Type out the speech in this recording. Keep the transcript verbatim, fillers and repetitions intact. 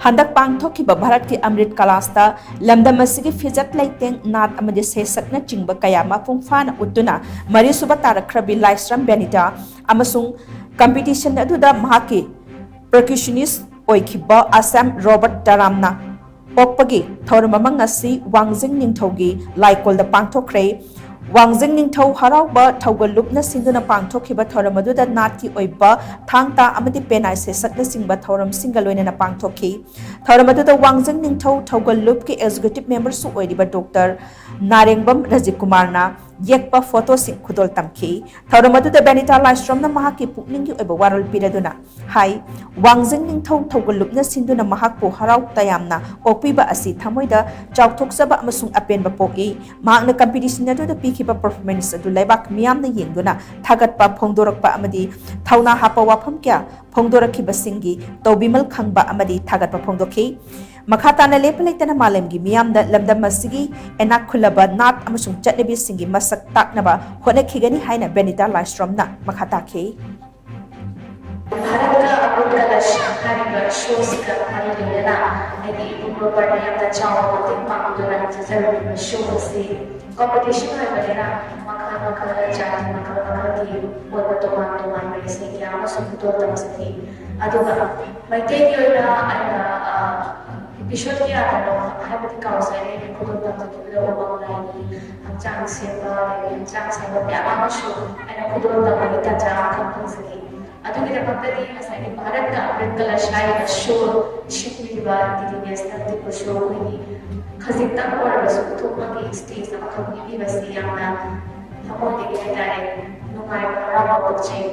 ꯍꯟꯗꯛ ꯄꯥꯡꯊꯣꯛꯈꯤꯕ ꯚꯥꯔꯠꯀꯤ ꯑꯃ꯭ꯔꯤꯠ ꯀꯂꯥꯁꯇ ꯂꯝꯗꯝ ꯑꯁꯤꯒꯤ ꯐꯤꯖꯦꯠ ꯂꯩꯇꯦꯡ, ꯅꯥꯠ ꯑꯃꯗꯤ ꯁꯩꯁꯛꯅꯆꯤꯡꯕ ꯀꯌꯥ ꯃꯄꯨꯡ ꯐꯥꯅ ꯎꯠꯇꯨꯅ ꯃꯔꯤꯁꯨꯕ ꯇꯥꯔꯛꯈ꯭ꯔꯕꯤ ꯂꯥꯏꯁ꯭ꯔꯝ ꯕꯦꯅꯤꯇꯥ ꯑꯃꯁꯨꯡ ꯀꯝꯄꯤꯇꯤꯁꯟ ꯑꯗꯨꯗ ꯃꯍꯥꯛꯀꯤ ꯄꯔꯀ꯭ꯌꯨꯁꯅꯤꯁ ꯑꯣꯏꯈꯤꯕ ꯑꯁꯥꯝ ꯔꯣꯕꯔꯠ ꯇꯔꯥꯝꯅ ꯑꯣꯛꯄꯒꯤ ꯊꯧꯔꯝ ꯑꯃ ꯉꯁꯤ ꯋꯥꯡꯖꯤꯡ ꯅꯤꯡꯊꯧꯒꯤ ꯂꯥꯏꯀꯣꯜꯗ ꯄꯥꯡꯊꯣꯛꯈ꯭ꯔꯦ꯫ ꯋꯥꯡꯖꯤꯡ ꯅꯤꯡꯊꯧ ꯍꯔꯥꯎꯕ ꯊꯧꯒꯜ ꯂꯨꯞꯅ ꯁꯤꯟꯗꯨꯅ ꯄꯥꯡꯊꯣꯛꯈꯤꯕ ꯊꯧꯔꯝ ꯑꯗꯨꯗ ꯅꯥꯠꯀꯤ ꯑꯣꯏꯕ ꯊꯥꯡ ꯇꯥ ꯑꯃꯗꯤ ꯄꯦꯅꯥꯏ ꯁꯩꯁꯛꯅꯆꯤꯡꯕ ꯊꯧꯔꯝꯁꯤꯡꯒ ꯂꯣꯏꯅꯅ ꯄꯥꯡꯊꯣꯛꯈꯤ꯫ ꯊꯧꯔꯝ ꯑꯗꯨꯗ ꯋꯥꯡꯖꯤꯡ ꯅꯤꯡꯊꯧ ꯊꯧꯒꯜ ꯂꯨꯞꯀꯤ ꯑꯦꯛꯖꯤꯀ꯭ꯌꯨꯇꯤꯚ ꯃꯦꯝꯕꯔꯁꯨ ꯑꯣꯏꯔꯤꯕ ꯗꯣꯛꯇꯔ ꯅꯥꯔꯦꯡꯕꯝ ꯔꯖꯤꯀꯨꯃꯥꯔꯅ ꯌꯦꯛꯄ ꯐꯣꯇꯣꯁꯤꯡ ꯈꯨꯗꯣꯜ ꯇꯝꯈꯤ꯫ ꯊꯧꯔꯝ ꯑꯗꯨꯗ ꯕꯦꯅꯤꯇꯥ ꯂꯥꯏꯁ꯭ꯔꯝꯅ ꯃꯍꯥꯛꯀꯤ ꯄꯨꯛꯅꯤꯡꯒꯤ ꯑꯣꯏꯕ ꯋꯥꯔꯣꯜ ꯄꯤꯔꯗꯨꯅ ꯍꯥꯏ, ꯋꯥꯡꯖꯤꯡ ꯅꯤꯡꯊꯧ ꯊꯧꯒꯜ ꯂꯨꯞꯅ ꯁꯤꯟꯗꯨꯅ ꯃꯍꯥꯛꯄꯨ ꯍꯔꯥꯎ ꯇꯌꯥꯝꯅ ꯑꯣꯛꯄꯤꯕ ꯑꯁꯤ ꯊꯃꯣꯏꯗ ꯆꯥꯎꯊꯣꯛꯆꯕ ꯑꯃꯁꯨꯡ ꯑꯄꯦꯟꯕ ꯄꯣꯛꯏ꯫ ꯃꯍꯥꯛꯅ ꯀꯝꯄꯤꯇꯤꯁꯟ ꯑꯗꯨꯗ ꯄꯤꯈꯤꯕ ꯄꯔꯐꯣꯔꯃꯦꯟꯁ ꯑꯗꯨ ꯂꯩꯕꯥꯛ ꯃꯤꯌꯥꯝꯅ ꯌꯦꯡꯗꯨꯅ ꯊꯥꯒꯠꯄ ꯐꯣꯡꯗꯣꯔꯛꯄ ꯑꯃꯗꯤ ꯊꯧꯅꯥ ꯍꯥꯞꯄ ꯋꯥꯐꯝ ꯀꯌꯥ ꯐꯣꯡꯗꯣꯔꯛꯈꯤꯕꯁꯤꯡꯒꯤ ꯇꯧꯕꯤꯃꯜ ꯈꯪꯕ ꯑꯃꯗꯤ ꯊꯥꯒꯠꯄ ꯐꯣꯡꯗꯣꯛꯈꯤ꯫ ꯃꯈꯥ ꯇꯥꯅ ꯂꯦꯞꯄ ꯂꯩꯇꯅ ꯃꯥꯂꯦꯝꯒꯤ ꯃꯤꯌꯥꯝꯗ ꯂꯝꯗꯝ ꯑꯁꯤꯒꯤ ꯏꯅꯥꯛ ꯈꯨꯜꯂꯕ ꯅꯥꯠ ꯑꯃꯁꯨꯡ ꯆꯠꯅꯕꯤꯁꯤꯡꯒꯤ ꯃꯁꯛ ꯇꯥꯛꯅꯕ ꯍꯣꯠꯅꯈꯤꯒꯅꯤ ꯍꯥꯏꯅ ꯕꯦꯅꯤꯇꯥ ꯂꯥꯏꯁ꯭ꯔꯝꯅ ꯃꯈꯥ ꯇꯥꯈꯤ꯫ ꯚꯥꯔꯠꯀ ꯑꯃ꯭ꯔꯤꯠ ꯀꯂꯁ ꯍꯥꯏꯔꯤꯕ ꯁꯣꯁꯤꯒ ꯃꯔꯤ ꯂꯩꯅꯅ ꯑꯩꯒꯤ ꯏꯄꯨ ꯔꯣꯕꯔꯠꯅ ꯌꯥꯝꯅ ꯆꯥꯎꯅ ꯃꯇꯦꯡ ꯄꯥꯡꯗꯨꯅ ꯆꯠꯆꯔꯝꯃꯤꯕ ꯁꯣ ꯑꯁꯤ ꯀꯣꯝꯄꯤꯇꯤꯁꯟ ꯑꯣꯏꯕꯅꯤꯅ ꯃꯈꯜ ꯃꯈꯜ, ꯖꯥꯇꯤ ꯃꯈꯜ ꯃꯈꯜꯒꯤ ꯑꯣꯏꯕ ꯇꯣꯉꯥꯟ ꯇꯣꯉꯥꯟꯕ ꯏꯁꯩ ꯀꯌꯥ ꯑꯃꯁꯨ ꯈꯨꯗꯣꯜ ꯇꯝꯖꯈꯤ꯫ ꯑꯗꯨꯒ ꯃꯩꯇꯩꯒꯤ ꯑꯣꯏꯅ ꯑꯩꯅ, ꯑ, ꯏꯄꯤꯁꯣꯠ ꯀꯌꯥꯗꯅꯣ ꯍꯥꯏꯕꯗꯤ ꯀꯥꯎꯖꯔꯦ, ꯑꯩꯅ ꯈꯨꯗꯣꯜ ꯇꯝꯖꯈꯤꯕꯗ ꯎꯃꯪ ꯂꯥꯏꯒꯤ ꯍꯛꯆꯥꯡ ꯁꯦꯝꯕ, ꯑꯗꯒꯤ ꯍꯛꯆꯥꯡ ꯁꯦꯝꯕ ꯃꯌꯥꯝ ꯑꯃꯁꯨ ꯑꯩꯅ ꯈꯨꯗꯣꯜ ꯇꯝꯕꯒꯤ ꯇꯥꯟꯖꯥ ꯑꯃꯈꯛ ꯐꯪꯖꯈꯤ꯫ ꯑꯗꯨꯒꯤꯗꯃꯛꯇꯗꯤ ꯉꯁꯥꯏꯒꯤ ꯚꯥꯔꯠꯀ ꯑꯃ꯭ꯔꯤꯠ ꯀꯂꯁ ꯍꯥꯏꯔꯤꯕ ꯁꯣ ꯁꯤꯟꯕꯤꯔꯤꯕ ꯗꯤ ꯗꯤ ꯅꯦꯁꯅꯦꯜ ꯇꯤꯄꯨꯁꯨ ꯑꯩꯈꯣꯏꯒꯤ ꯈꯖꯤꯛꯇꯪ ꯑꯣꯏꯔꯕꯁꯨ ꯄꯨꯊꯣꯛꯄꯒꯤ ꯁ꯭ꯇꯦꯖ ꯑꯃꯈꯛ ꯄꯤꯕꯤꯕꯁꯤ ꯌꯥꯝꯅ ꯊꯃꯣꯏꯗꯒꯤ ꯍꯥꯏꯇꯥꯔꯦ ꯅꯨꯡꯉꯥꯏꯕ, ꯍꯔꯥꯎꯕ ꯄꯣꯛꯆꯩ꯫